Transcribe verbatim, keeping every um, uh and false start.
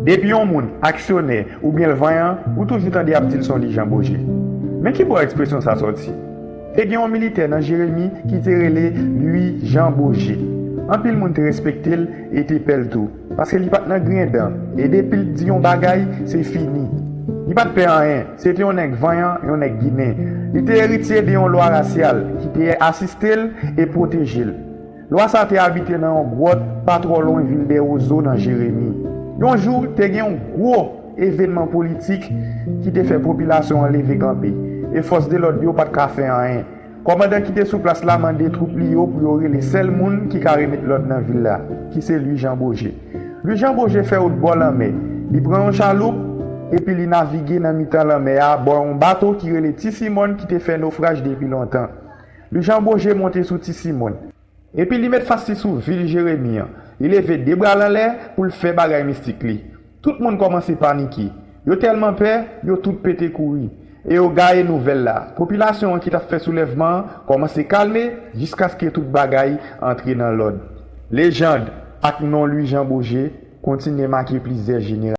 Depi yon moun aksyonè oubyen l vanyan, ou toujou tande y ap di l se yon Louis Jean Beaugé. Men ki bò ekspresyon sa sòti? Te gen yon militè nan Jeremi ki te rele Louis Jean Beaugé. Anpil moun te respekte l e te pè l tou, paske li pa t nan griyen dan, e depi l di yon bagay, se fini. Li pa t pè anyen, se te yon nèg vanyan, yon nèg ginen. Li te eritye de yon lwa rasyal ki te asiste l e pwoteje l. Lwa sa a te abite nan yon gwòt pa twò lwen vil Dèwozo nan Jeremi. Yon jou, te gen yon gwo evènman politik ki te fè popilasyon an leve kanpe, e fòs de lòd yo pa t ka fè anyen. Kòmandan ki te sou plas la mande twoup li yo pou yo rele sèl moun ki ka remèt lòd nan vil la, ki se Louis Jean Beaugé. Louis Jean Beaugé fè wout bò lanmè. Li pran yon chaloup, epi li navige nan mitan lanmè a bò yon bato ki rele Ti Simòn ki te fè nofraj depi lontan. Louis Jean Beaugé monte sou Ti Simòn. Epi li met fas li sou vil Jeremi an. Li leve de bra l anlè pou l fè bagay mistik li. Tout moun kòmanse panike. Yo tèlman pè, yo tout pete kouri. E yo gaye nouvèl la. Popilasyon an ki t ap fè soulèvman an kòmanse kalme jiskaske tout bagay antre nan lòd. Lejand ak non Louis Jean Beaugé kontinye make plizyè jenerasyon.